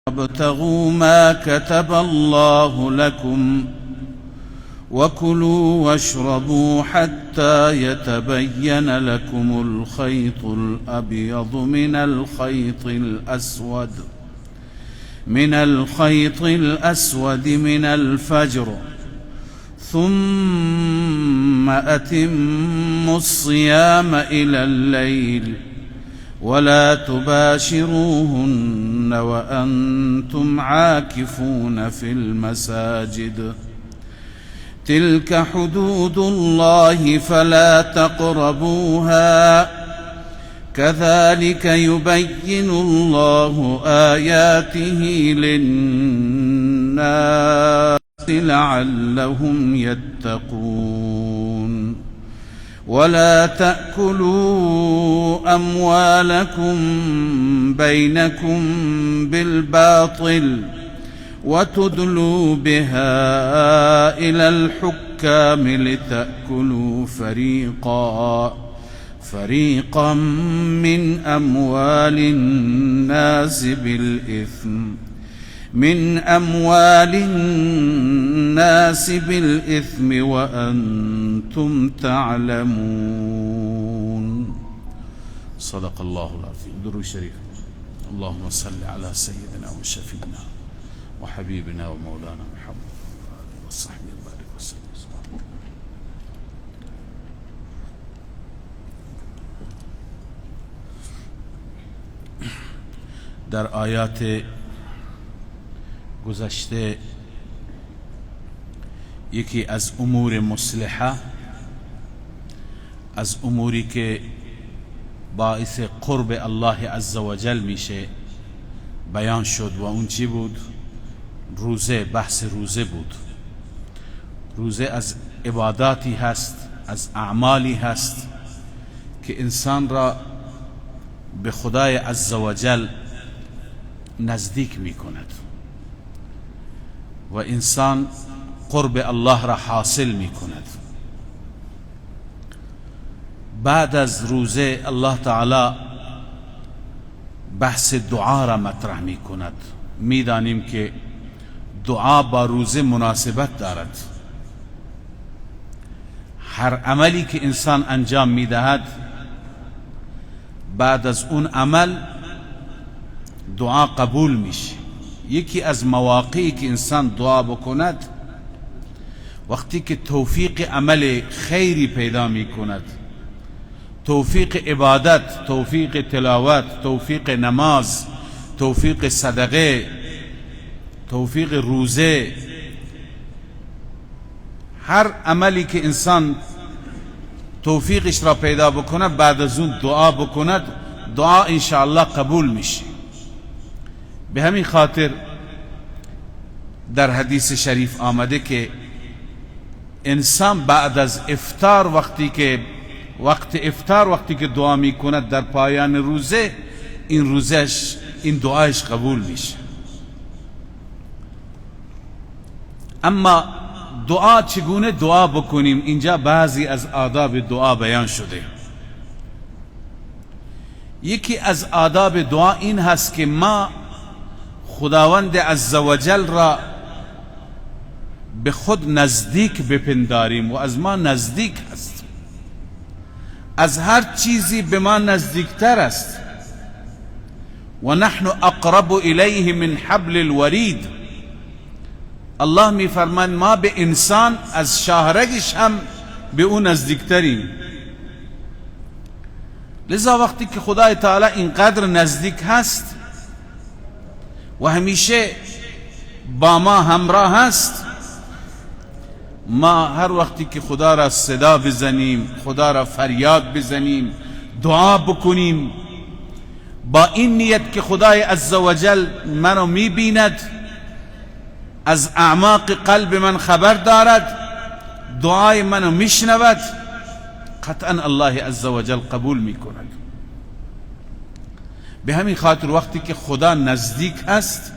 وابتغوا ما كتب الله لكم وكلوا واشربوا حتى يتبين لكم الخيط الأبيض من الخيط الأسود من الفجر، ثم أتموا الصيام إلى الليل ولا تباشروهن وأنتم عاكفون في المساجد. تلك حدود الله فلا تقربوها، كذلك يبين الله آياته للناس لعلهم يتقون. ولا تأكلوا أموالكم بينكم بالباطل وتدلوا بها إلى الحكام لتأكلوا فريقا من أموال الناس بالإثم وأنتم تعلمون. صدق الله العظيم. درود شریف. اللهم صل على سيدنا وشفينا وحبيبنا ومولانا محمد وصحبه وبارك وسلم. در آیات گذشته یکی از امور مصلحه، از اموری که باعث قرب الله عزوجل میشه بیان شد و اون چی بود؟ روزه. بحث روزه بود. روزه از عباداتی هست، از اعمالی هست که انسان را به خدای عزوجل نزدیک می کند و انسان قرب الله را حاصل می کند. بعد از روزه الله تعالی بحث دعا را مطرح می کند. می دانیم که دعا با روزه مناسبت دارد. هر عملی که انسان انجام می دهد بعد از اون عمل دعا قبول میشه. یکی از مواقعی که انسان دعا بکند وقتی که توفیق عمل خیری پیدا می کند، توفیق عبادت، توفیق تلاوت، توفیق نماز، توفیق صدقه، توفیق روزه، هر عملی که انسان توفیقش را پیدا بکند بعد از اون دعا بکند، دعا انشاءالله قبول میشه. به همین خاطر در حدیث شریف آمده که انسان بعد از افطار، وقتی که وقت افطار، وقتی که دعا میکند در پایان روزه، این روزش، این دعایش قبول میشه. اما دعا چگونه دعا بکنیم؟ اینجا بعضی از آداب دعا بیان شده. یکی از آداب دعا این هست که ما خداوند عزوجل را به خود نزدیک بپنداریم و از ما نزدیک است، از هر چیزی به ما نزدیکتر است. و نحن اقرب الیه من حبل الورید. الله میفرماید ما به انسان از شاهرگش هم به او نزدیکتریم. لذا وقتی که خدای تعالی اینقدر نزدیک هست و همیشه با ما همراه هست، ما هر وقتی که خدا را صدا بزنیم، خدا را فریاد بزنیم، دعا بکنیم، با این نیت که خدای عزوجل منو میبیند، از اعماق قلب من خبر دارد، دعای منو میشنود، قطعا الله عزوجل قبول میکند. به همین خاطر وقتی که خدا نزدیک هست،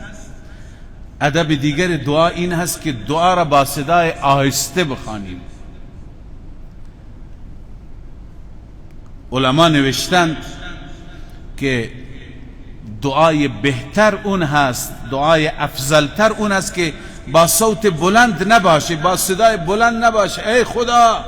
ادب دیگر دعا این هست که دعا را با صدای آهسته بخوانیم. علما نوشتند که دعای بهتر اون هست، دعای افضلتر اون هست که با صوت بلند نباشه، با صدای بلند نباشه. ای خدا،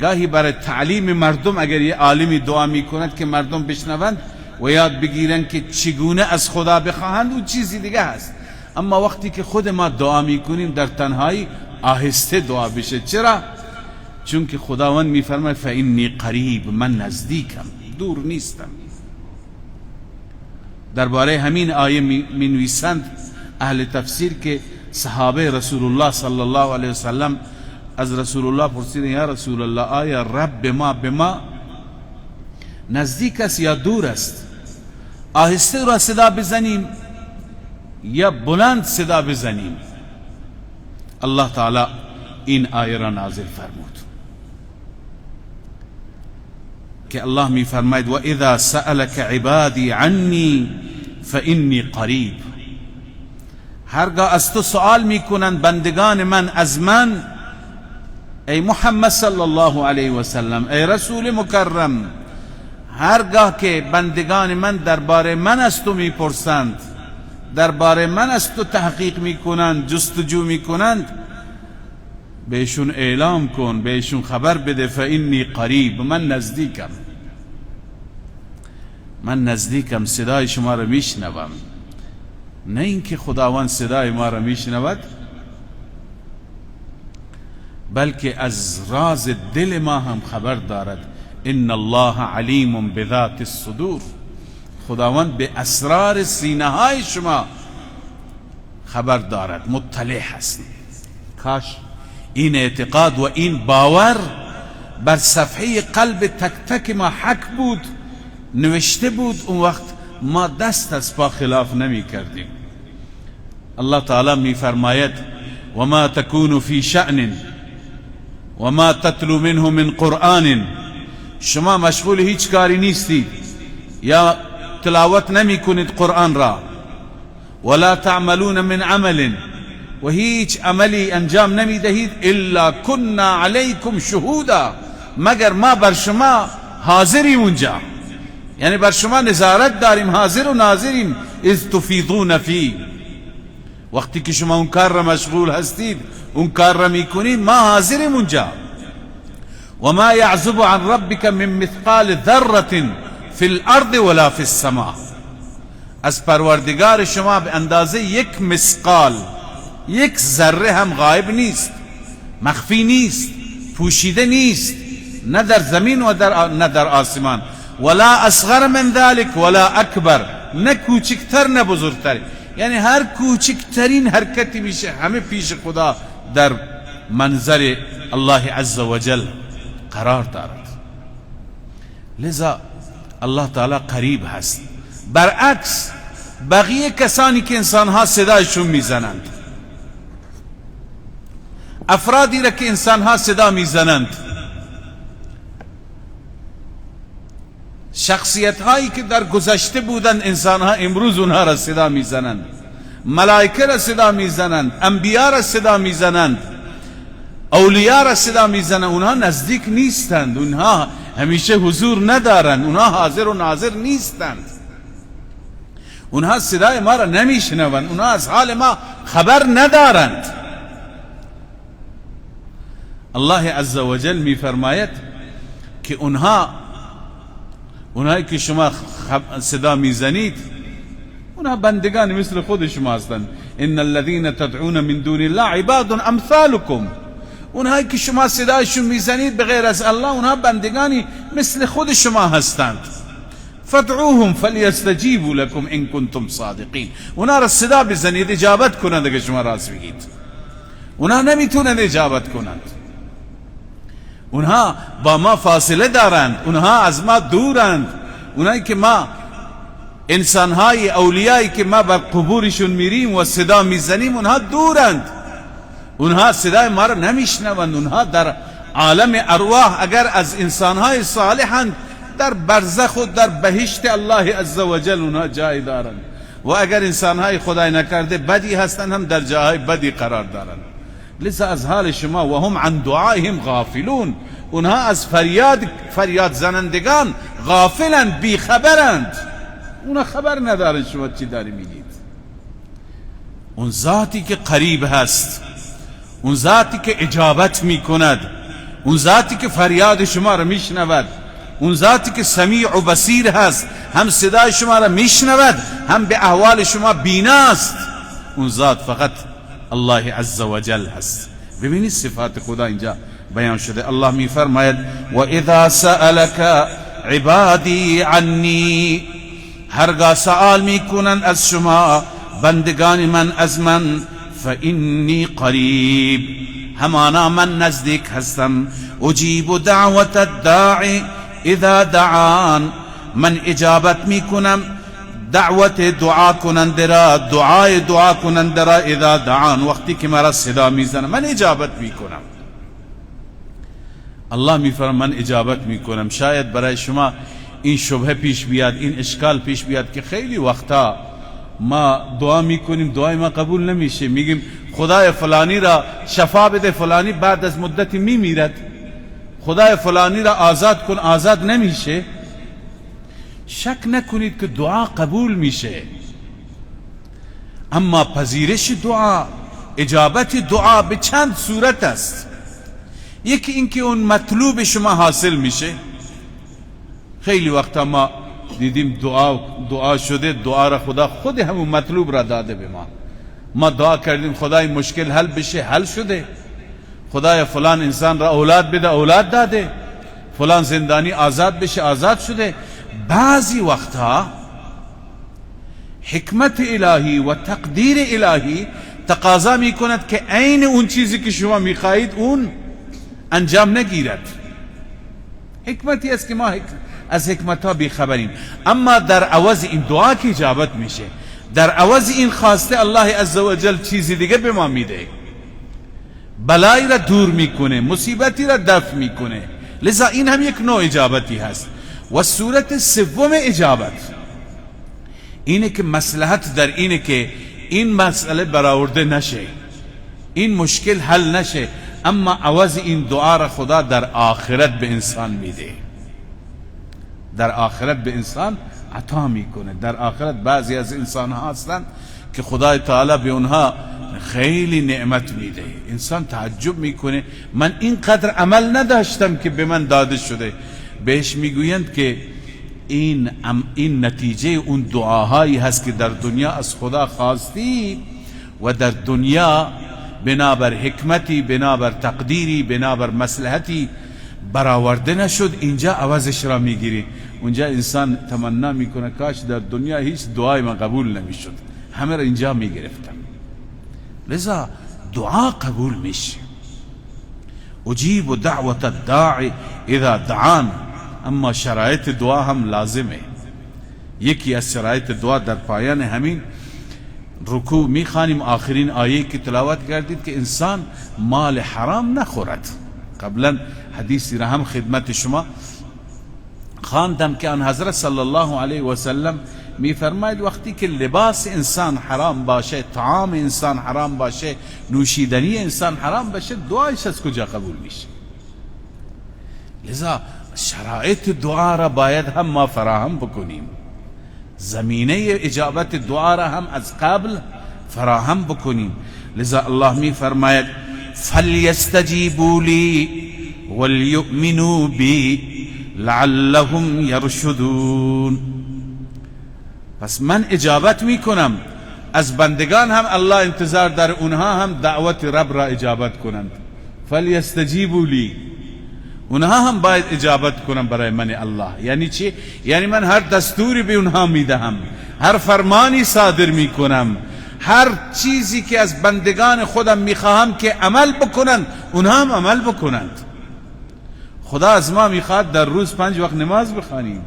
گاهی برای تعلیم مردم اگر یه عالمی دعا میکند که مردم بشنوند و یاد بگیرن که چگونه از خدا بخواهند، اون چیزی دیگه هست. اما وقتی که خود ما دعا میکنیم در تنهایی، آهسته دعا بشه. چرا؟ چون که خداوند میفرماید فانی قریب، من نزدیکم، دور نیستم. درباره همین آیه می نویسند اهل تفسیر که صحابه رسول الله صلی الله علیه وسلم از رسول الله پرسیدن یا رسول الله، آیا رب ما به ما نزدیک است یا دور است؟ آهسته را صدا بزنیم یا بلند صدا بزنیم؟ الله تعالی این آیه را نازل فرمود که الله می فرماید و اذا سألك عبادی عنی فانی قریب. هرگاه از تو سوال می کنند بندگان من از من، ای محمد صلی الله علیه و سلم، ای رسول مکرم، هرگاه که بندگان من درباره من از تو میپرسند، درباره من از تو تحقیق میکنند، جستجو میکنند، بهشون اعلام کن، بهشون خبر بده فانی قریب، من نزدیکم، من نزدیکم، صدای شما را میشنوم. نه اینکه خداوند صدای ما را میشنود، بلکه از راز دل ما هم خبر دارد. ان الله علیم بذات الصدور، خداوند به اسرار سینه های شما خبر دارد، مطلع هست. کاش این اعتقاد و این باور بر صفحه قلب تک تک ما حک بود، نوشته بود، اون وقت ما دست از پا خلاف نمی کردیم. الله تعالی می فرماید و ما تکون فی شأن و ما تتلو منه من قرآن. شما مشغول هیچ کاری نیستید یا تلاوت نمی کنید قرآن را، ولا تعملون من عمل، و هیچ عملی انجام نمی دهید، الا كنا علیکم شهودا، مگر ما بر شما حاضریم اونجا، یعنی بر شما نظارت داریم، حاضر و ناظریم. اذ تفیضون فی، وقتی که شما اون کار را مشغول هستید، اون کار را میکنید، ما حاضریم اونجا. و ما یعزب عن ربک من مثقال ذره فی الارض ولا فی السماء، از پروردگار شما به اندازه یک مثقال، یک ذره هم غایب نیست، مخفی نیست، پوشیده نیست، نه در زمین و نه در آسمان. ولا اصغر من ذلك ولا اکبر، نه کوچکتر نه بزرگتر، یعنی هر کوچکترین حرکتی میشه همه پیش خدا در منظر الله عز وجل قرار دارد. لذا الله تعالی قریب هست. برعکس بقیه کسانی که انسانها صدایشون میزنند، افرادی را که انسانها صدا میزنند، شخصیت هایی که در گذشته بودند، انسانها امروز اونها را صدا میزنند، ملائکه را صدا میزنند، انبیا را صدا میزنند، اولیا را صدا میزنند، اونها نزدیک نیستند، اونها همیشه حضور ندارند، اونها حاضر و ناظر نیستند، اونها صدای ما را نمیشنوند، اونها از حال ما خبر ندارند. الله عز وجل میفرماید که اونهایی که شما صدا میزنید، اونها بندگان مثل خود شما هستند. ان الذين تدعون من دون الله عباد امثالكم، اونهایی که شما صدایشون میزنید به غیر از الله، اونها بندگانی مثل خود شما هستند. فادعوهم فلیستجیبوا لكم ان کنتم صادقین، اونها را صدا بزنید اجابت کنند اگه شما راست بگید. اونها نمیتونند اجابت کنند، اونها با ما فاصله دارند، اونها از ما دورند. اونایی که ما انسانهای اولیایی که ما بر قبورشون میریم و صدا میزنیم، اونها دورند، اونها صدای ما را نمیشنوند. اونها در عالم ارواح اگر از انسانهای صالحند، در برزخ و در بهشت الله عزوجل اونها جای دارند، و اگر انسانهای خدای نکرده بدی هستند هم در جاهای بدی قرار دارند. لذا از حال شما و هم عن دعائهم غافلون، اونها از فریاد زنندگان غافلند، بیخبرند. اونا خبر ندارن شما چی داری میگید. اون ذاتی که قریب هست، اون ذاتی که اجابت میکند، اون ذاتی که فریاد شما را میشنود، اون ذاتی که سمیع و بصیر هست، هم صدای شما را میشنود هم به احوال شما بیناست، اون ذات فقط الله عز وجل هست. ببینید صفات خدا اینجا بیان شده. الله میفرماید و اذا سألك عبادی عنی، هرگاه سوال میکنند از شما بندگان من از من، فانی قریب، همانا من نزدیک هستم، اجیب دعوت الداعی اذا دعان، من اجابت میکنم دعوت دعا کننده را، دعای دعا کننده را، اذا دعان، وقتی که مرا صدا میزنه من اجابت میکنم. الله میفرماید من اجابت میکنم. شاید برای شما این شبهه پیش بیاد، این اشکال پیش بیاد که خیلی وقتا ما دعا میکنیم دعای ما قبول نمیشه، میگیم خدای فلانی را شفا بده، فلانی بعد از مدتی میمیرد، خدای فلانی را آزاد کن، آزاد نمیشه. شک نکنید که دعا قبول میشه، اما پذیرش دعا، اجابت دعا به چند صورت است. یکی اینکه اون مطلوب شما حاصل میشه. خیلی وقتا ما دیدیم دعا شده، دعا را خدا خود همون مطلوب را داده به ما. ما دعا کردیم خدای مشکل حل بشه، حل شده. خدای فلان انسان را اولاد بده، اولاد داده. فلان زندانی آزاد بشه، آزاد شده. بعضی وقتها حکمت الهی و تقدیر الهی تقاضا میکند که عین اون چیزی که شما میخواهید اون انجام نگیرد. حکمتی است که ما از حکمت ها بیخبریم. اما در عوض این دعا که اجابت میشه، در عوض این خواسته الله عزوجل چیزی دیگه به ما میده، بلایی را دور میکنه، مصیبتی را دفع میکنه. لذا این هم یک نوع اجابتی هست. و صورت سوم اجابت اینه که مصلحت در اینه که این مسئله برآورده نشه، این مشکل حل نشه، اما عوض این دعا را خدا در آخرت به انسان میده، در آخرت به انسان عطا میکنه. در آخرت بعضی از انسان ها هستند که خدای تعالی به اونها خیلی نعمت میده. انسان تعجب میکنه، من اینقدر عمل نداشتم که به من داده شده. بهش میگویند که این نتیجه اون دعاهایی هست که در دنیا از خدا خواستی و در دنیا بنابر حکمتی، بنابر تقدیری، بنابر مصلحتی برآورده نشد، اینجا عوضش را میگیری. اونجا انسان تمنا میکنه کاش در دنیا هیچ دعای من قبول نمیشد، همه را اینجا میگرفتم. لذا دعا قبول میشه. اجیب دعوت الداعی اذا دعان. اما شرایط دعا هم لازمه. یکی از شرایط دعا در پایان همین رکوع میخوانیم، آخرین آیه که تلاوت کردید که انسان مال حرام نخورد. قبلا حدیثی را هم خدمت شما خواندم که آن حضرت صلی الله علیه و سلم میفرماید وقتی که لباس انسان حرام باشه، طعام انسان حرام باشه، نوشیدنی انسان حرام باشه، دعایش از کجا قبول میشه؟ لذا شرایط دعا را باید هم ما فراهم بکنیم، زمینه اجابت دعا را هم از قبل فراهم بکنیم. لذا الله می فرماید فلیستجیبوا لی ولیؤمنوا بی لعلهم یرشدون. پس من اجابت میکنم، از بندگان هم الله انتظار داره اونها هم دعوت رب را اجابت کنند. فلیستجیبوا لی، اونها هم باید اجابت کنن برای من الله. یعنی چی؟ یعنی من هر دستوری به اونها میدهم، هر فرمانی صادر میکنم، هر چیزی که از بندگان خودم میخواهم که عمل بکنند اونها هم عمل بکنند. خدا از ما میخواد در روز 5 وقت نماز بخوانیم.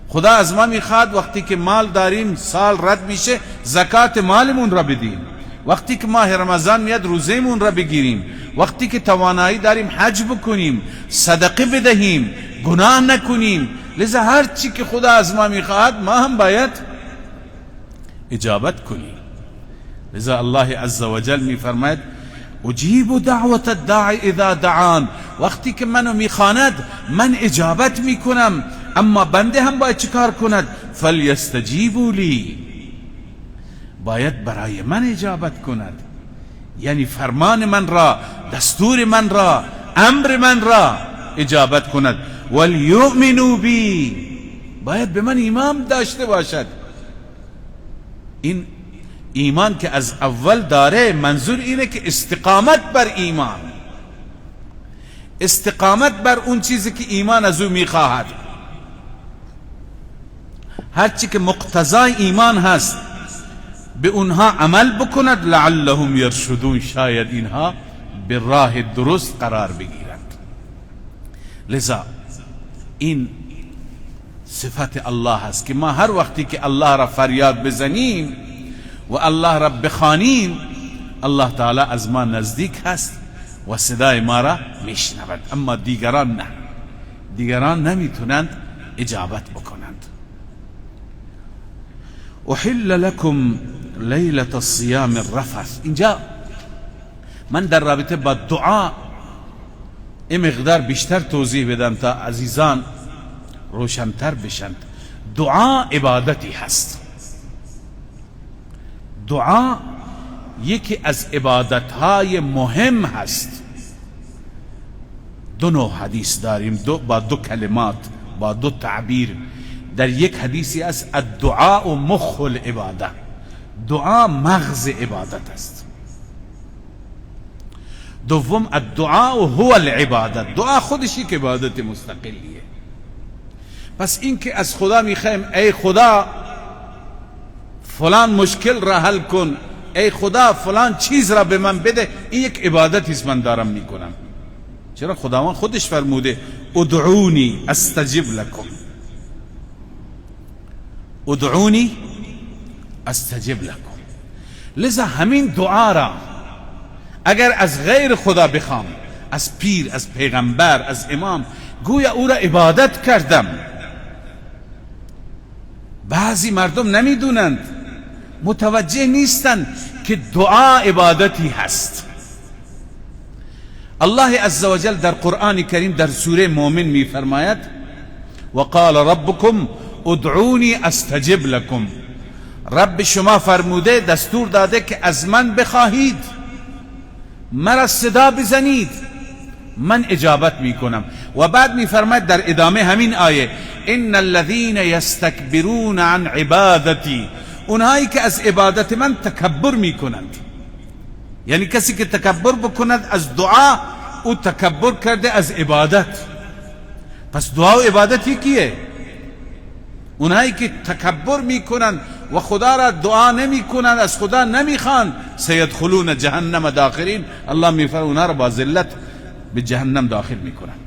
خدا از ما میخواد وقتی که مال داریم سال رد میشه زکات مالمون را بدیم، وقتی که ماه رمضان میاد روزهمون را بگیریم، وقتی که توانایی داریم حج بکنیم، صدقه بدهیم، گناه نکنیم. لذا هر چی که خدا از ما میخواهد ما هم باید اجابت کنیم. لذا الله عزوجل میفرماید اجیب دعوت الداعی اذا دعان، وقتی که منو میخواند من اجابت میکنم. اما بنده هم باید چیکار کند؟ فلیستجیبوا لی، باید برای من اجابت کند، یعنی فرمان من را، دستور من را، امر من را اجابت کند. ولیؤمنوا بی، باید به من ایمان داشته باشد. این ایمان که از اول داره، منظور اینه که استقامت بر ایمان، استقامت بر اون چیزی که ایمان از او میخواهد. هرچی که مقتضای ایمان هست به اونها عمل بکند. لعلهم یرشدون، شاید اینها به راه درست قرار بگیرند. لذا این صفت الله هست که ما هر وقتی که الله را فریاد بزنیم و الله را بخوانیم، الله تعالی از ما نزدیک هست و صدای ما را میشنود. اما دیگران نه، دیگران نمیتونند اجابت بکنند. احل لكم لیلة الصیام الرفث. اینجا من در رابطه با دعا این مقدار بیشتر توضیح بدم تا عزیزان روشنتر بشند. دعا عبادتی هست. دعا یکی از عبادتهای مهم هست. دو نوع حدیث داریم، با دو کلمات، با دو تعبیر. در یک حدیثی است الدعاء مخ العباده، دعا مغز عبادت است. دوم الدعاء هو العباده، دعا خودش یک عبادت مستقلیه. پس این که از خدا میخوایم ای خدا فلان مشکل را حل کن، ای خدا فلان چیز را به من بده، این یک عبادتی است من دارم میکنم. چرا؟ خداوند خودش فرموده ادعونی استجب لکم، ادعونی استجب لکم. لذا همین دعا را اگر از غیر خدا بخوام، از پیر، از پیغمبر، از امام، گویا او را عبادت کردم. بعضی مردم نمیدونند، متوجه نیستند که دعا عبادتی هست. الله عزوجل در قرآن کریم در سوره مؤمن میفرماید وقال ربکم ادعونی استجب لکم. رب شما فرموده، دستور داده که از من بخواهید، مرا صدا بزنید، من اجابت میکنم. و بعد میفرماید در ادامه همین آیه ان الذين یستکبرون عن عبادتی، اونهایی که از عبادت من تکبر میکنند. یعنی کسی که تکبر بکند از دعا، او تکبر کرده از عبادت. پس دعا و عبادت یکیه. اونهایی که تکبر میکنند و خدا را دعا نمیکنند، از خدا نمیخوان، سیدخلون جهنم داخرین. الله میفرماید اونها را با ذلت به جهنم داخل میکنند.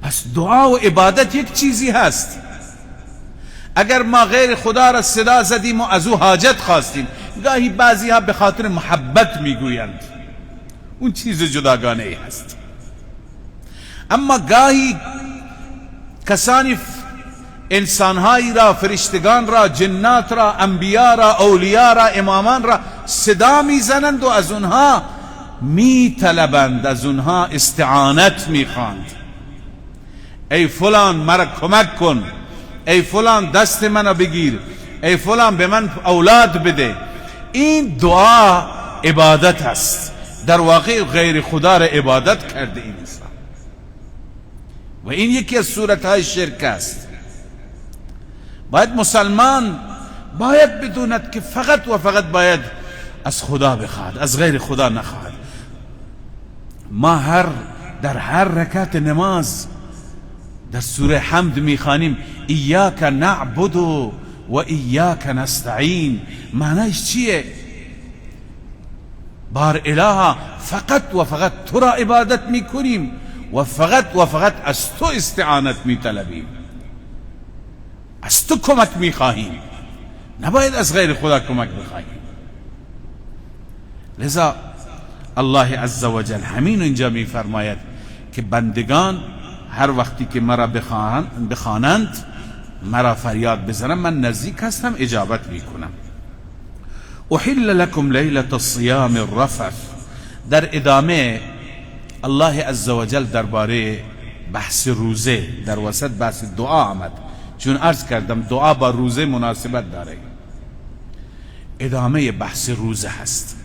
پس دعا و عبادت یک چیزی هست. اگر ما غیر خدا را صدا زدیم و از او حاجت خواستیم، گاهی بعضی ها به خاطر محبت میگویند، اون چیز جداگانه ای هست. اما گاهی کسانی انسانهایی را، فرشتگان را، جنات را، انبیا را، اولیا را، امامان را صدا میزنند و از اونها میطلبند، از اونها استعانت میخواند. ای فلان مرا کمک کن، ای فلان دست منو بگیر، ای فلان به من اولاد بده. این دعا عبادت است. در واقع غیر خدا را عبادت کرده این انسان، و این یکی از صورتهای شرک است. باید مسلمان باید بدوند که فقط و فقط باید از خدا بخواهد، از غیر خدا نخواهد. ما در هر رکعت نماز در سوره حمد میخوانیم ایاک نعبد و ایاک نستعین. معنیش چیه؟ بار الها فقط و فقط تو را عبادت میکنیم و فقط و فقط از تو استعانت میطلبیم، از تو کمک میخواهیم، نباید از غیر خدا کمک بخواهیم. لذا الله عزوجل همین اینجا میفرماید که بندگان هر وقتی که مرا بخوانند، مرا فریاد بزنند، من نزدیک هستم، اجابت میکنم. احل لكم لیلة الصیام الرفث. در ادامه الله عزوجل درباره بحث روزه، در وسط بحث دعا آمد، چون عرض کردم دعا با روزه مناسبت داره. ادامه بحث روزه هست.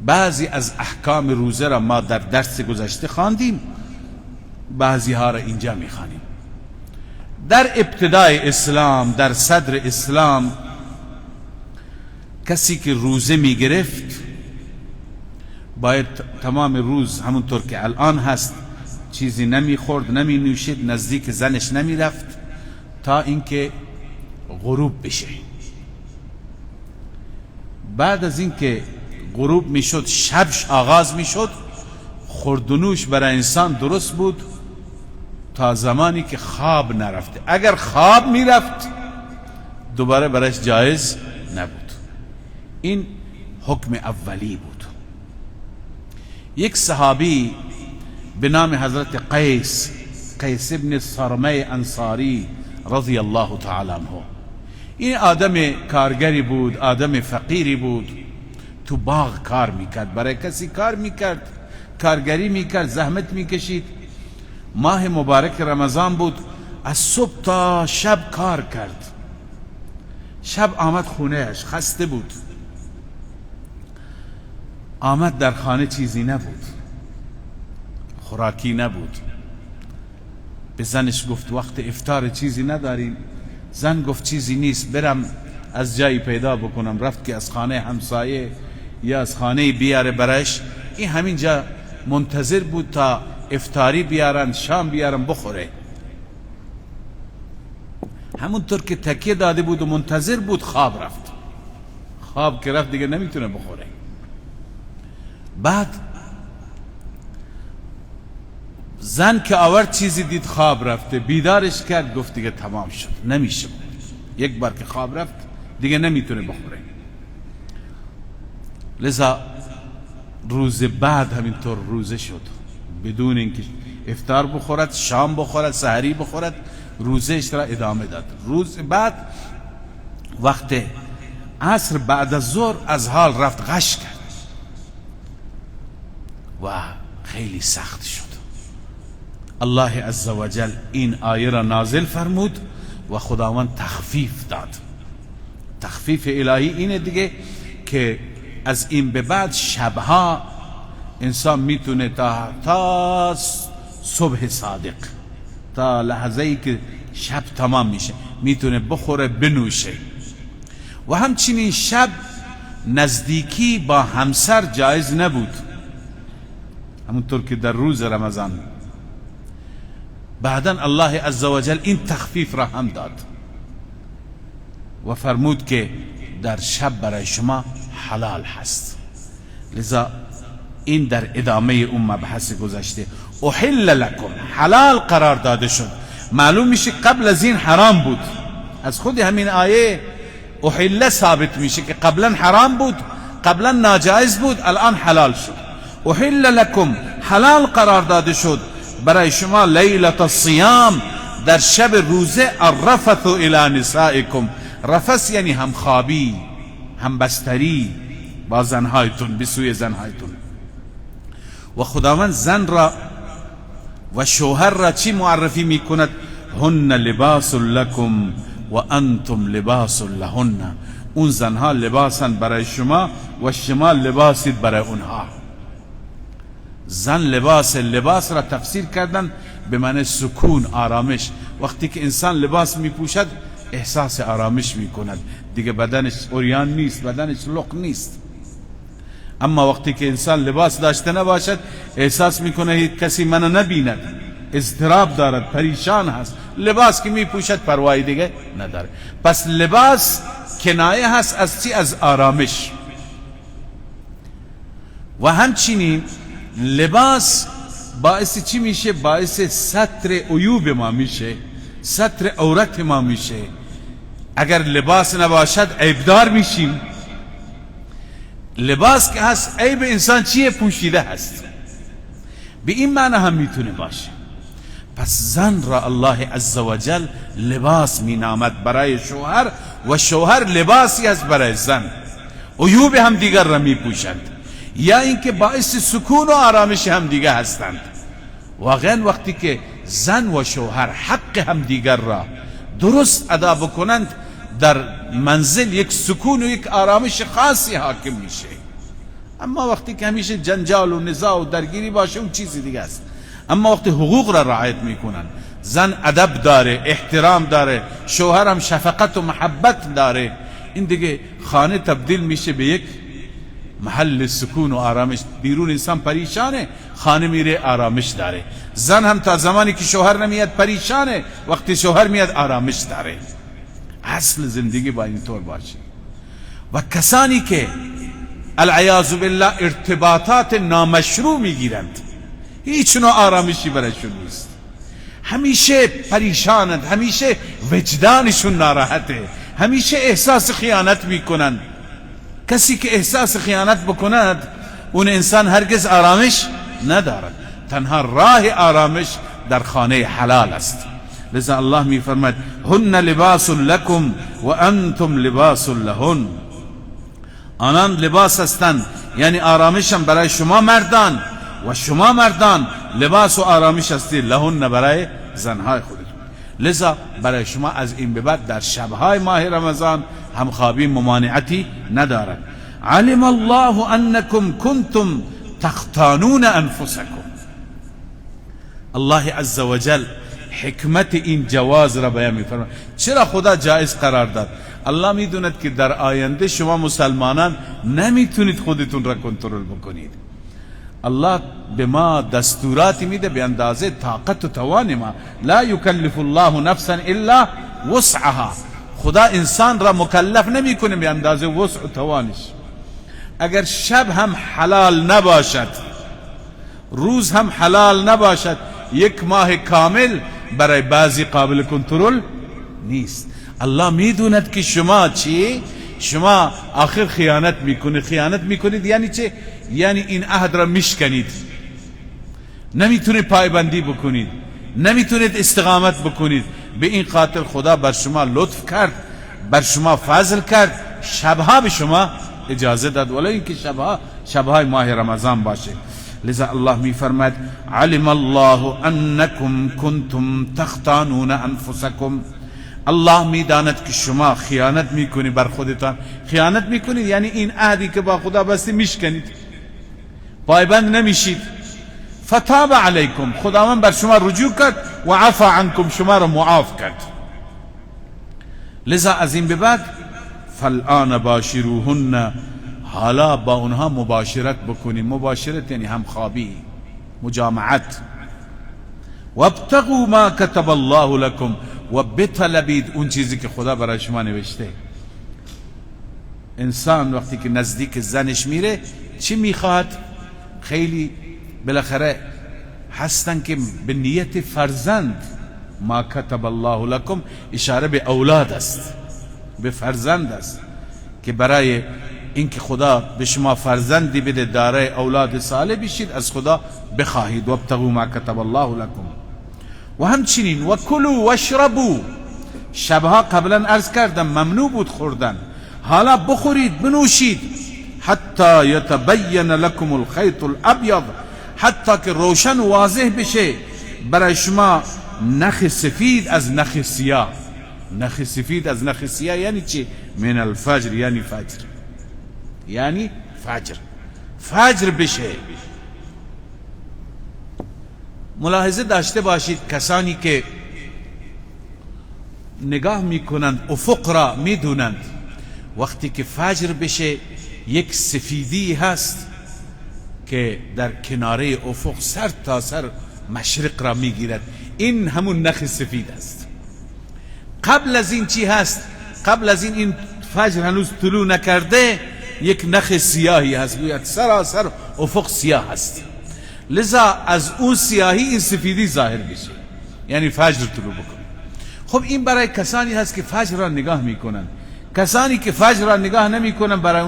بعضی از احکام روزه را ما در درس گذشته خواندیم، بعضی ها را اینجا میخوانیم. در ابتدای اسلام، در صدر اسلام، کسی که روزه میگرفت باید تمام روز همونطور که الان هست چیزی نمیخورد، نمی نوشید، نزدیک زنش نمیرفت تا اینکه غروب بشه. بعد از اینکه غروب میشد، شبش آغاز میشد، خورد و نوش برای انسان درست بود تا زمانی که خواب نرفته. اگر خواب میرفت دوباره برایش جایز نبود. این حکم اولی بود. یک صحابی به نام حضرت قیس، قیس ابن صرمه انصاری رضی الله تعالی عنه، این آدم کارگری بود، آدم فقیری بود، تو باغ کار میکرد، برای کسی کار میکرد، کارگری میکرد، زحمت میکشید. ماه مبارک رمضان بود، از صبح تا شب کار کرد. شب آمد خونهش، خسته بود، آمد در خانه چیزی نبود، خوراکی نبود. به زنش گفت وقت افطار چیزی نداریم. زن گفت چیزی نیست، برم از جایی پیدا بکنم. رفت که از خانه همسایه یا از خانه بیاره برش. این همینجا منتظر بود تا افطاری بیارن، شام بیارن بخوره. همونطور که تکیه داده بود و منتظر بود خواب رفت. خواب که رفت دیگه نمیتونه بخوره. بعد زن که آورد چیزی دید خواب رفته، بیدارش کرد، گفت دیگه تمام شد، نمیشه. یک بار که خواب رفت دیگه نمیتونه بخوره. لذا روز بعد همینطور روزه شد، بدون اینکه افطار بخورد، شام بخورد، سحری بخورد، روزش را ادامه داد. روز بعد وقت عصر بعد از ظهر از حال رفت، غش کرد و خیلی سخت شد. الله عزوجل این آیه را نازل فرمود و خداوند تخفیف داد. تخفیف الهی اینه دیگه که از این به بعد شبها انسان میتونه تا صبح صادق، تا لحظه ای که شب تمام میشه، میتونه بخوره بنوشه. و همچنین شب نزدیکی با همسر جایز نبود، همونطور که در روز رمضان. بعدا الله عزوجل این تخفیف را هم داد و فرمود که در شب برای شما حلال هست. لذا این در ادامه اون مبحث گذشته، احل لکم، حلال قرار داده شد. معلوم میشه قبل از این حرام بود. از خود همین آیه احل ثابت میشه که قبلا حرام بود، قبلا ناجایز بود، الان حلال شد. احل لکم، حلال قرار داده شد برای شما لیلة الصیام، در شب روزه، الرفث الی نسائکم. رفث یعنی همخوابی، همبستری با زنهایتون، به سوی زنهایتون. و خداوند زن را و شوهر را چی معرفی میکند؟ هن لباس لکم و انتم لباس لهن. اون زنها لباسن برای شما و شما لباسید برای اونها. زن لباس، لباس را تفسیر کردن به معنی سکون، آرامش. وقتی که انسان لباس میپوشد احساس آرامش میکند، دیگه بدنش عریان نیست، بدنش لق نیست. اما وقتی که انسان لباس داشته نباشد احساس میکنه هیچ کسی منو نبیند، اضطراب دارد، پریشان هست. لباس که میپوشد پروایی دیگه نداره. پس لباس کنایه هست از چی؟ از آرامش. و همچنین لباس باعث چی میشه؟ باعث ستر عیوب ما میشه، ستر عورت ما میشه. اگر لباس نباشد عیبدار میشیم. لباس که هست عیب انسان چیه؟ پوشیده هست. به این معنی هم میتونه باشه. پس زن را الله عزوجل لباس مینامد برای شوهر و شوهر لباسی است برای زن. عیوب هم دیگر را میپوشند، یا اینکه باعث سکون و آرامش هم دیگه هستند. واقعا وقتی که زن و شوهر حق همدیگر را درست ادا بکنند، در منزل یک سکون و یک آرامش خاصی حاکم میشه. اما وقتی که همیشه جنجال و نزاع و درگیری باشه، اون چیزی دیگه است. اما وقتی حقوق را رعایت میکنن، زن ادب داره، احترام داره، شوهرم شفقت و محبت داره، این دیگه خانه تبدیل میشه به یک محل سکون و آرامش. بیرون انسان پریشانه، خانه میره آرامش داره. زن هم تا زمانی که شوهر نمیاد پریشانه، وقتی شوهر میاد آرامش داره. اصل زندگی با اینطور باشه. و کسانی که العیاذ بالله ارتباطات نامشروع میگیرند، هیچ نوع آرامشی برایشون نیست، همیشه پریشانند، همیشه وجدانشون ناراحته، همیشه احساس خیانت میکنند. کسی که احساس خیانت بکند، اون انسان هرگز آرامش ندارد. تنها راه آرامش در خانه حلال است. لذا الله میفرماید هن لباس لکم و انتم لباس لهن. آنان لباس هستند، یعنی آرامش هم برای شما مردان و شما مردان لباس و آرامش هستید، لهن برای زنهای خودتون. لذا برای شما از این به بعد در شبهای ماه رمضان همخوابی ممانعتی ندارد. علم الله انکم کنتم تختانون انفسکم. الله عز وجل حکمت این جواز را بیان می‌فرماید. چرا خدا جایز قرار داد؟ الله میدوند که در آینده شما مسلمانان نمیتونید خودتون را کنترل بکنید. الله به ما دستوراتی میده به اندازه طاقت و توان ما. لا یکلف الله نفسا الا وسعها. خدا انسان را مکلف نمیکنه به اندازه وسع و توانش. اگر شب هم حلال نباشد، روز هم حلال نباشد، یک ماه کامل برای بعضی قابل کنترل نیست. الله میدوند که شما چی؟ شما آخر خیانت میکنید. خیانت میکنید یعنی چه؟ یعنی این عهد را میشکنید، نمیتونید پایبندی بکنید، نمیتونید استقامت بکنید. به این خاطر خدا بر شما لطف کرد، بر شما فضل کرد، شبها به شما اجازه داد، ولی اینکه شبها شبهای ماه رمضان باشه. لذا الله میفرماید علم الله انکم کنتم تختانون انفسکم. الله میداند که شما خیانت میکنید بر خودتان. خیانت میکنید یعنی این عهدی که با خدا بستی میشکنید، پایبند نمیشید. فتاب علیکم، خداوند بر شما رجوع کرد و عفا عنکم، شما را معاف کرد. لذا از این به بعد فالآن باشروهن، حالا با اونها مباشرت بکنیم. مباشرت یعنی همخوابی، مجامعت. وابتغوا ما کتب الله لکم، و بطلبید اون چیزی که خدا برای شما نوشته. انسان وقتی که نزدیک زنش میره چی میخواد؟ خیلی بالاخره هستن که به نیت فرزند، ما کتب الله لکم اشاره به اولاد است، به فرزند است، که برای اینکه خدا به شما فرزندی بده، دارای اولاد صالح بشید، از خدا بخواهید. وابتغوا ما کتب الله لکم. و همچنین و کلوا واشربوا، شبها قبلا عرض کردم ممنوع بود خوردن، حالا بخورید بنوشید، حتی یتبین لکم الخیط الابیض، حتی که روشن و واضح بشه برای شما نخ سفید از نخ سیاه. نخ سفید از نخ سیاه یعنی چی؟ من الفجر، یعنی فجر، یعنی فجر، فجر بشه. ملاحظه داشته باشید کسانی که نگاه میکنند افق را میدونند، وقتی که فجر بشه یک سفیدی هست که در کناره افق سر تا سر مشرق را میگیرد، این همون نخ سفید است. قبل از این چی هست؟ قبل از این فجر هنوز طلوع نکرده، یک نخ سیاهی هست، گوید سراسر افق سیاه هست. لذا از اون سیاهی این سفیدی ظاهر میشه، یعنی فجر طلوع بکنه. خب این برای کسانی هست که فجر را نگاه میکنن. کسانی که فجر را نگاه نمیکنن، برای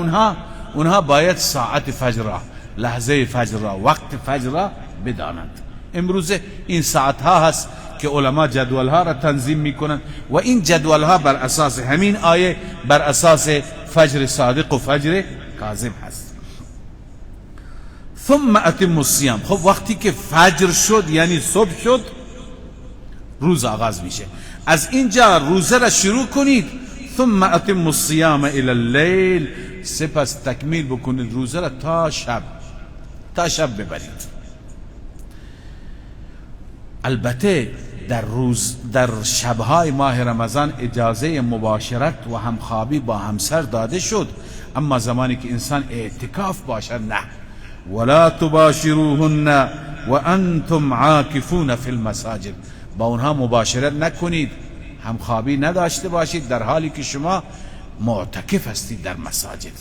اونها باید ساعت فجر را، لحظه فجر را، وقت فجر را بدانند. امروز این ساعت ها هست که علما جدول ها را تنظیم میکنن و این جدول ها بر اساس همین آیه، بر اساس فجر صادق و فجر کاذب هست. ثم اتم الصیام. خب وقتی که فجر شد، یعنی صبح شد، روز آغاز میشه. از اینجا روزه را شروع کنید. ثم اتم الصیام الى اللیل، سپس تکمیل بکنید روزه را تا شب، تا شب ببرید. البته در روز، در شبهای ماه رمضان اجازه مباشرت و همخوابی با همسر داده شد، اما زمانی که انسان اعتکاف باشد نه. ولا تباشروهن وانتم عاکفون فی المساجد، با اونها مباشرت نکنید، همخوابی نداشته باشید در حالی که شما معتکف هستید در مساجد.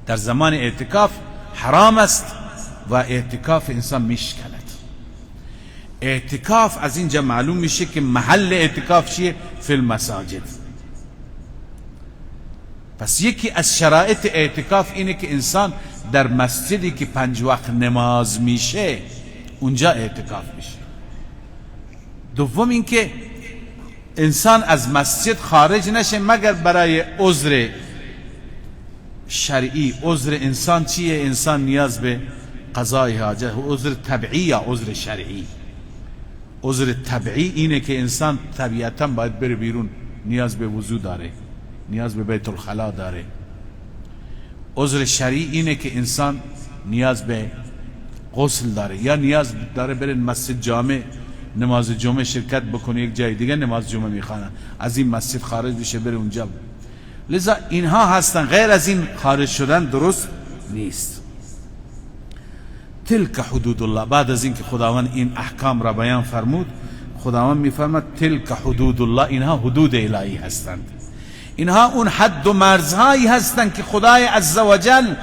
در زمان اعتکاف حرام است و اعتکاف انسان میشکند. اعتکاف از اینجا معلوم میشه که محل اعتکاف چیه؟ فی المساجد. پس یکی از شرایط اعتکاف اینه که انسان در مسجدی که 5 وقت نماز میشه اونجا اعتکاف میشه. دوم اینکه انسان از مسجد خارج نشه مگر برای عذر شرعی. عذر انسان چیه؟ انسان نیاز به قضای حاجت، عذر طبیعی یا عذر شرعی. عذر طبیعی اینه که انسان طبیعتا باید بره بیرون، نیاز به وضو داره، نیاز به بیت الخلا داره. عذر شرعی اینه که انسان نیاز به غسل داره یا نیاز داره بره مسجد جامع نماز جمعه شرکت بکنه، یک جای دیگه نماز جمعه میخوانن، از این مسجد خارج بشه بره اونجا. لذا اینها هستن، غیر از این خارج شدن درست نیست. تلک حدود الله. بعد از اینکه خداوند این احکام را بیان فرمود، خداوند میفرماد تلک حدود الله، اینها حدود الهی هستند، اینها اون حد و مرزهایی هستند که خدای عزوجل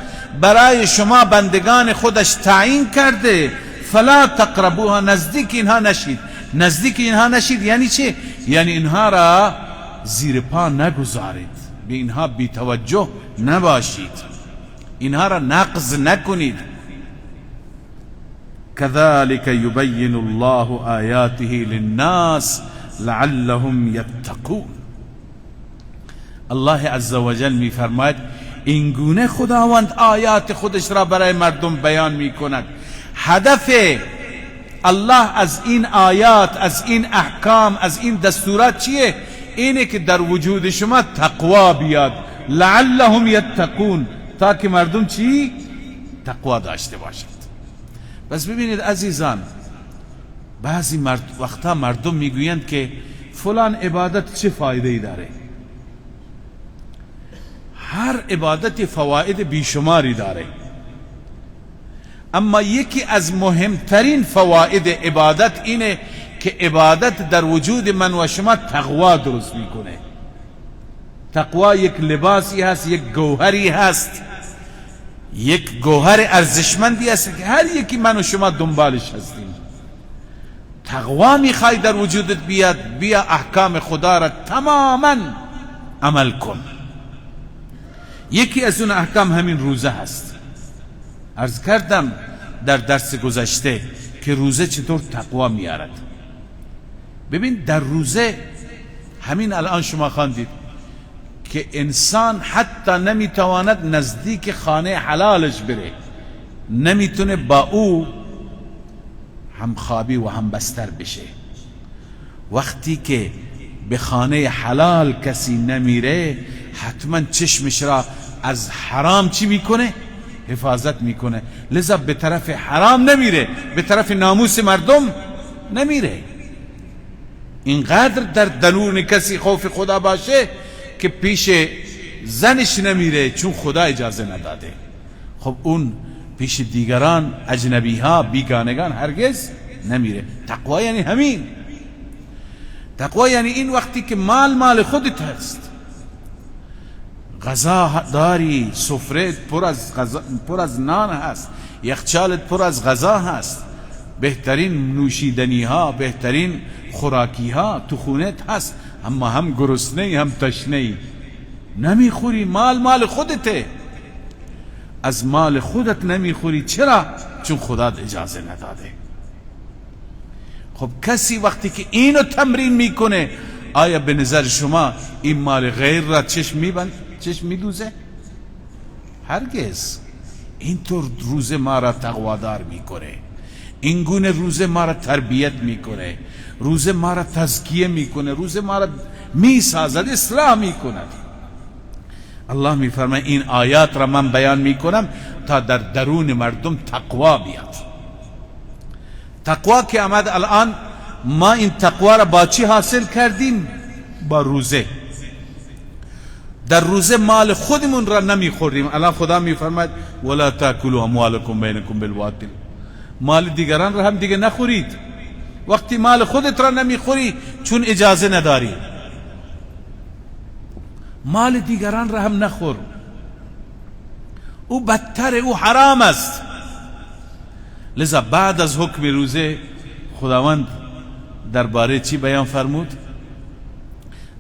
برای شما بندگان خودش تعیین کرده. فلا تقربوها، نزدیک اینها نشید. نزدیک اینها نشید یعنی چه؟ یعنی اینها را زیر پا نگذارید، به اینها بی توجه نباشید، اینها را نقض نکنید. كذلك يبين الله آیاته للناس لعلهم یتقون. الله عزوجل می فرماید این گونه خداوند آیات خودش را برای مردم بیان می کند. هدف الله از این آیات، از این احکام، از این دستورات چیه؟ اینه که در وجود شما تقوا بیاد، لعلهم یتقون، تا که مردم چی؟ تقوا داشته باشد. بس ببینید عزیزان، بعضی وقتا مردم میگویند که فلان عبادت چه فایده ای داره؟ هر عبادت فواید بیشماری داره، اما یکی از مهمترین فواید عبادت اینه که عبادت در وجود من و شما تقوا درست میکنه. تقوا یک لباسی هست، یک گوهری هست، یک گوهر ارزشمندی هست که هر یکی من و شما دنبالش هستیم. تقوا میخوای در وجودت بیاد، بیا احکام خدا را تماما عمل کن. یکی از اون احکام همین روزه هست. عرض کردم در درس گذشته که روزه چطور تقوا میارد. ببین در روزه همین الان شما خواندید که انسان حتی نمیتواند نزدیک خانه حلالش بره، نمیتونه با او همخوابی و همبستر بشه. وقتی که به خانه حلال کسی نمیره، حتما چشمش را از حرام چی میکنه؟ حفاظت میکنه. لذا به طرف حرام نمیره، به طرف ناموس مردم نمیره. اینقدر در درون کسی خوف خدا باشه که پیش زنش نمیره چون خدا اجازه نداده. خب اون پیش دیگران، اجنبی ها، بیگانگان هرگز نمیره. تقوا یعنی همین. تقوا یعنی این وقتی که مال مال خودت هست، غذا داری، سفره پر از نان هست، یخچالت پر از غذا هست، بهترین نوشیدنی ها، بهترین خوراکی ها تو خونت هست، اما هم گرسنه هم تشنه، نمیخوری. مال مال خودته، از مال خودت نمیخوری. چرا؟ چون خدا اجازه نداده. خب کسی وقتی که اینو تمرین میکنه، آیا به نظر شما این مال غیر را چشم میبند، چشم میدوزه؟ هرگز. اینطور روزه ما را تقوادار میکنه، این گونه روزه ما را تربیت میکنه، روزه ما را تزکیه میکنه، روزه ما را میسازد، اصلاح میکند. الله میفرماید این آیات را من بیان میکنم تا در درون مردم تقوا بیاد. تقوا که آمد، الان ما این تقوا را با چی حاصل کردیم؟ با روزه. در روزه مال خودمون را نمیخوریم. الان خدا میفرماید ولا تاکلوا اموالکم بینکم بالباطل، مال دیگران را هم دیگه نخورید. وقتی مال خودت را نمیخوری چون اجازه نداری، مال دیگران را هم نخور، او بدتر، او حرام است. لذا بعد از حکم روزه خداوند درباره چی بیان فرمود؟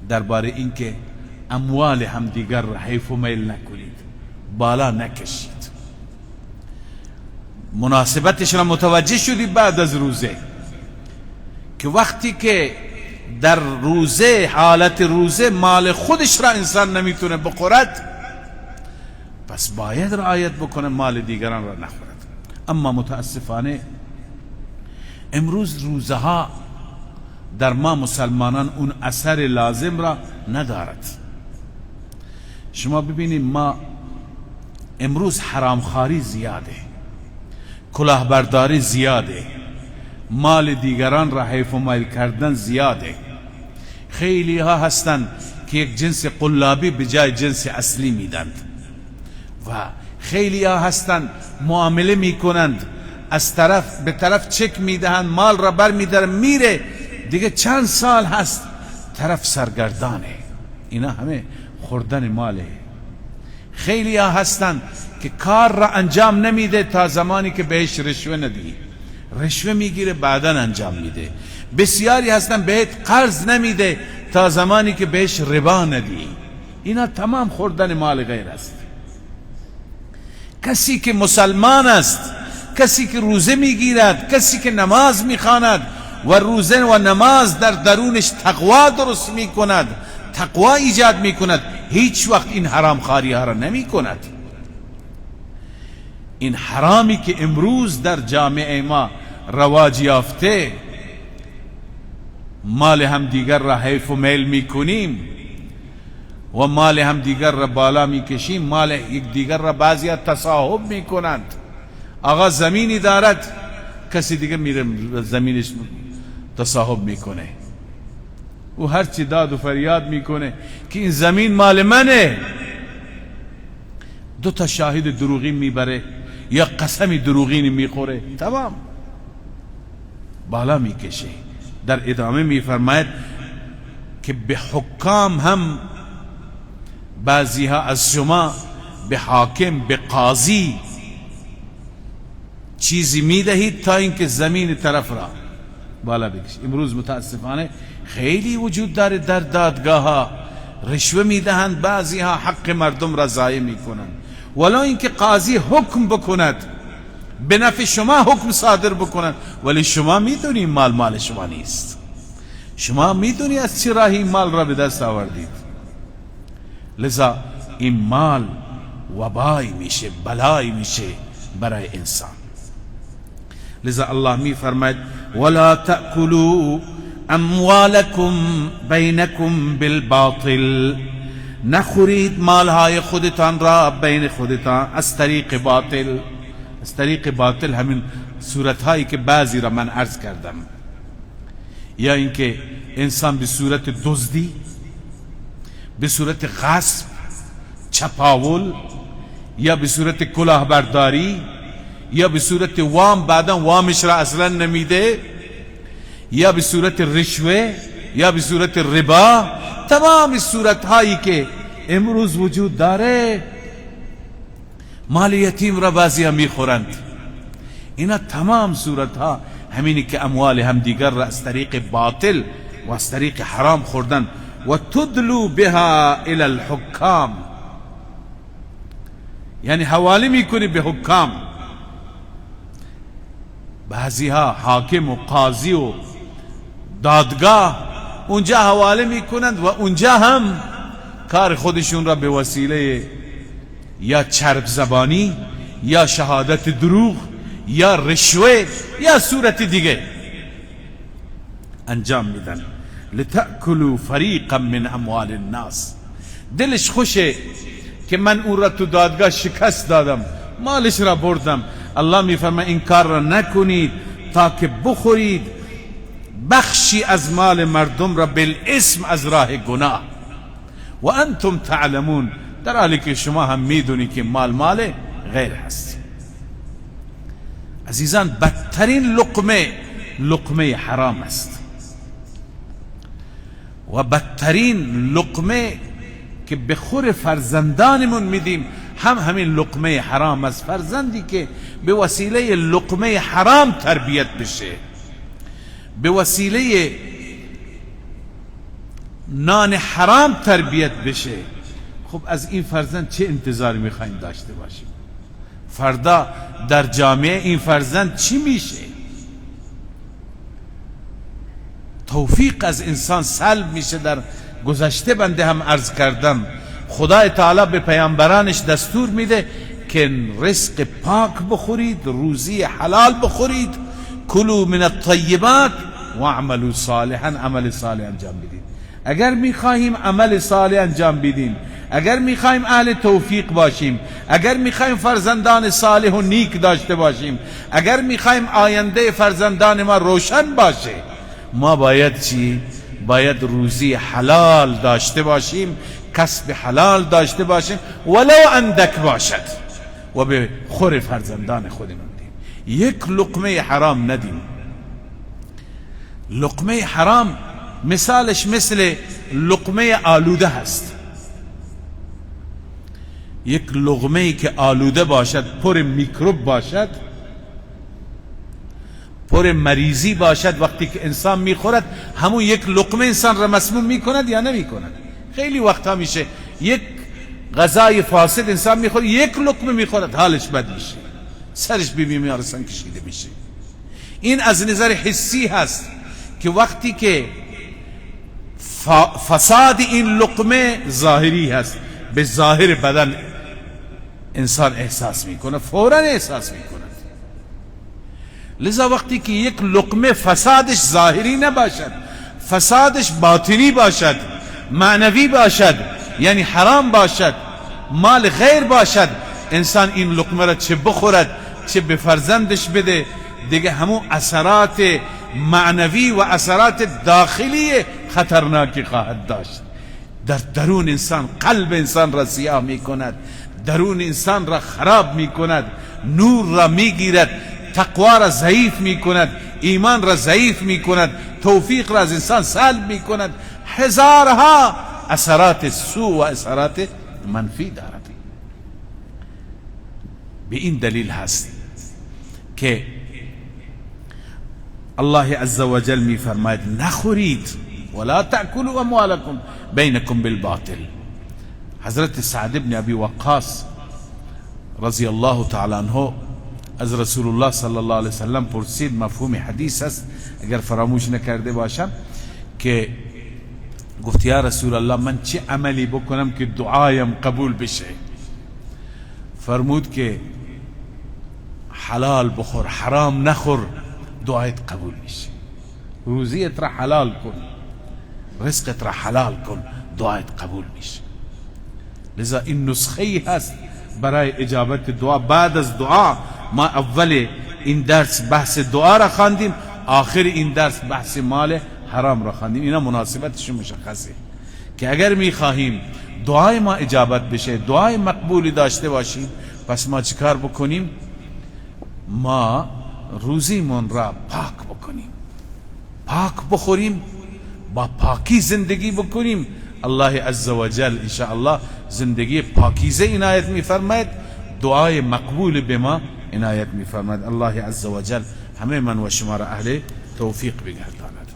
درباره اینکه اموال همدیگر را حیف و میل نکنید، بالا نکشید. مناسبتش را متوجه شدی بعد از روزه، که وقتی که در روزه، حالت روزه، مال خودش را انسان نمیتونه بخورد، پس باید رعایت بکنه مال دیگران را نخورد. اما متاسفانه امروز روزه ها در ما مسلمانان اون اثر لازم را ندارد. شما ببینید ما امروز حرامخواری زیاده، کلاهبرداری زیاده، مال دیگران را حیف و میل کردن زیاده. خیلی ها هستند که یک جنس قلابی به جای جنس اصلی میدند و خیلی ها هستند معامله میکنند، از طرف به طرف چک میدهند، مال را بر میدارن میره، دیگه چند سال هست طرف سرگردانه. اینا همه خوردن ماله. خیلی ها هستند که کار را انجام نمیده تا زمانی که بهش رشوه ندی، رشوه میگیره بعدا انجام میده. بسیاری هستن بهت قرض نمیده تا زمانی که بهش ربا ندی. اینا تمام خوردن مال غیر است. کسی که مسلمان است، کسی که روزه میگیرد، کسی که نماز میخواند و روزه و نماز در درونش تقوا درست میکند، تقوا ایجاد میکند، هیچ وقت این حرام خواری ها را نمیکند. این حرامی که امروز در جامعه ما رواج یافته، مال هم دیگر را حیف و میل میکنیم و مال هم دیگر را بالا میکشیم، مال یک دیگر را بعضی تصاحب میکنند. آقا زمینی دارد، کسی دیگه میره زمینش تصاحب میکنه، او هرچی داد و فریاد میکنه که این زمین مال منه، دو تا شاهد دروغین میبره یا قسم دروغین میخوره، تمام بالا میکشه. در ادامه میفرماید که به حکام هم بعضی ها از شما به حاکم، به قاضی چیزی میدهید تا اینکه زمین طرف را بالا بکشه. امروز متاسفانه خیلی وجود داره در دادگاه ها رشوه میدهند، بعضی ها حق مردم را ضایع میکنند، ولی اینکه قاضی حکم بکند به نفع شما حکم صادر بکند، ولی شما میدونی مال مال شما نیست، شما میدونی از چه راهی مال را به دست آوردید. لذا این مال وبای میشه، بلای میشه برای انسان. لذا الله میفرماید ولا تأکلوا اموالکم بینکم بالباطل، نخورید مالهای خودتان را بین خودتان از طریق باطل. از طریق باطل همین صورتهایی که بعضی را من عرض کردم، یا اینکه انسان به صورت دزدی، به صورت غصب، چپاول، یا به صورت کلاهبرداری، یا به صورت وام، بعدا وامش را اصلا نمیده، یا به صورت رشوه، یا به صورت ربا، تمام صورتهایی که امروز وجود داره، مال یتیم را بعضی ها میخورند. اینا تمام صورتها همینی که اموال همدیگر را از طریق باطل و از طریق حرام خوردن. و تدلو بها الى الحکام، یعنی حواله میکنی به حکام. بعضی ها حاکم و قاضی و دادگاه اونجا حواله میکنند و اونجا هم کار خودشون را به وسیله یا چرب زبانی یا شهادت دروغ یا رشوه یا صورت دیگه انجام میدن. لتأکلوا فریقا من اموال الناس. دلش خوشه که من اون را تو دادگاه شکست دادم، مالش را بردم. الله میفرماید این کار را نکنید تا که بخورید بخشی از مال مردم را بالاسم، از راه گناه. و انتم تعلمون، در حالی که شما هم میدونید که مال مال غیر هست. عزیزان، بدترین لقمه لقمه حرام است و بدترین لقمه که به خور فرزندانمون میدیم هم همین لقمه حرام است. فرزندی که به وسیله لقمه حرام تربیت بشه، به وسیله نان حرام تربیت بشه، خب از این فرزند چه انتظاری میخوایم داشته باشیم؟ فردا در جامعه این فرزند چی میشه؟ توفیق از انسان سلب میشه. در گذشته بنده هم عرض کردم، خدای تعالی به پیامبرانش دستور میده که رزق پاک بخورید، روزی حلال بخورید، کلوا من الطیبات واعملوا صالحا، عمل صالح انجام بدید. اگر میخواهیم عمل صالح انجام بدیم، اگر میخواهیم اهل توفیق باشیم، اگر میخواهیم فرزندان صالح و نیک داشته باشیم، اگر میخواهیم آینده فرزندان ما روشن باشه، ما باید چی؟ باید روزی حلال داشته باشیم، کسب حلال داشته باشیم، ولو اندک باشد، و به خور فرزندان خودمون دیم. یک لقمه حرام ندیم. لقمه حرام مثالش مثل لقمه آلوده هست. یک لقمه که آلوده باشد، پر میکروب باشد، پر مریضی باشد، وقتی که انسان میخورد همون یک لقمه انسان را مسموم میکند یا نمیکند؟ خیلی وقتا میشه یک غذای فاسد انسان میخورد، یک لقمه میخورد حالش بد میشه، سرش به بیمارستان کشیده میشه. این از نظر حسی هست که وقتی که فساد این لقمه ظاهری هست، به ظاهر بدن انسان احساس میکنه، فورا احساس میکنه. لذا وقتی که یک لقمه فسادش ظاهری نباشد، فسادش باطنی باشد، معنوی باشد، یعنی حرام باشد، مال غیر باشد، انسان این لقمه را چه بخورد چه به فرزندش بده، دیگه همون اثرات معنوی و اثرات داخلی خطرناکی خواهد داشت. در درون انسان، قلب انسان را سیاه می کند، درون انسان را خراب می کند، نور را می گیرد، تقوا را ضعیف می کند، ایمان را ضعیف می کند، توفیق را از انسان سلب می کند. هزارها اثرات سوء و اثرات منفی دارد. به این دلیل هست که الله عز وجل می فرماید نخورید، ولا تأکلوا اموالکم بینکم بالباطل. حضرت سعد بن ابی وقاص رضی الله تعالی عنه از رسول الله صلی الله علیه وسلم پرسید، مفهوم حدیث است اگر فراموش نکرده باشم، که گفت یا رسول الله من چه عملی بکنم که دعایم قبول بشه؟ فرمود که حلال بخور، حرام نخور، دعایت قبول میشه. روزیت را حلال کن، رزقت را حلال کن، دعایت قبول میشه. لذا این نسخه هست برای اجابت دعا. بعد از دعا ما اول این درس بحث دعا را خواندیم، آخر این درس بحث مال حرام را خواندیم. اینا مناسبتش مشخصه که اگر میخواهیم دعای ما اجابت بشه، دعای مقبولی داشته باشیم، پس ما چیکار بکنیم؟ ما روزیمون را پاک بکنیم، پاک بخوریم، با پاکی زندگی بکنیم. الله عزوجل انشاءالله زندگی پاکیزه عنایت میفرماید، دعای مقبول به ما عنایت میفرماید. الله عزوجل همه من و شما را اهل توفیق بگرداند.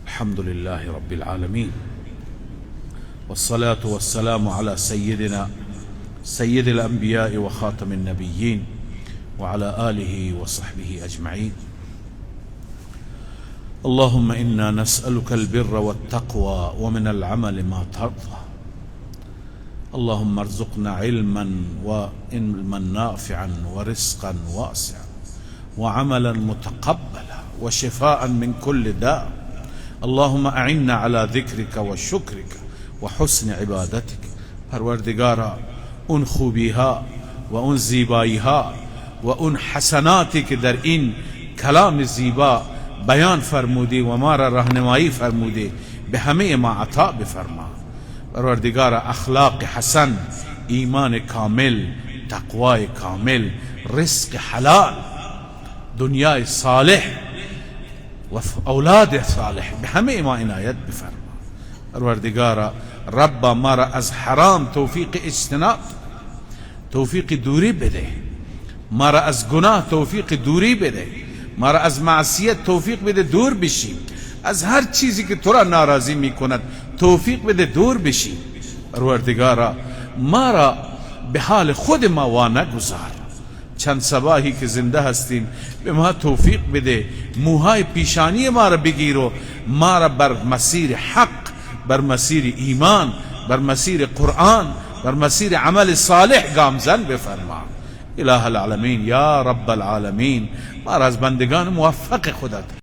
الحمد لله رب العالمین والصلاة والسلام على سيدنا سيد الأنبياء وخاتم النبيين وعلى آله وصحبه أجمعين. اللهم إنا نسألك البر والتقوى ومن العمل ما ترضى. اللهم ارزقنا علما وعلما نافعا ورزقا واسعا وعملا متقبلا وشفاء من كل داء. اللهم اعنا على ذكرك وشكرك وحسن عبادتك. پروردگارا، اون خوبی ها و اون زیبایی ها و اون حسناتی که در این کلام زیبا بیان فرمودی و ما را راهنمایی فرمودی، به همه ما عطا بفرما. پروردگارا، اخلاق حسن، ایمان کامل، تقوای کامل، رزق حلال، دنیای صالح و اولاد صالح به همه ما عنایت بفرما. پروردگارا، ربا، ما را از حرام توفیق اجتناب، توفیق دوری بده، ما را از گناه توفیق دوری بده، ما را از معصیت توفیق بده دور بشیم، از هر چیزی که تو را ناراضی میکند توفیق بده دور بشیم. پروردگارا، ما را به حال خود ما وا نگذار. چند صباحی که زنده هستیم به ما توفیق بده، موهای پیشانی ما را بگیر و ما را بر مسیر حق، بر مسیر ایمان، بر مسیر قرآن، بر مسیر عمل صالح گامزن بفرما. اله العالمین، یا رب العالمین، ما را از بندگان موفق خودت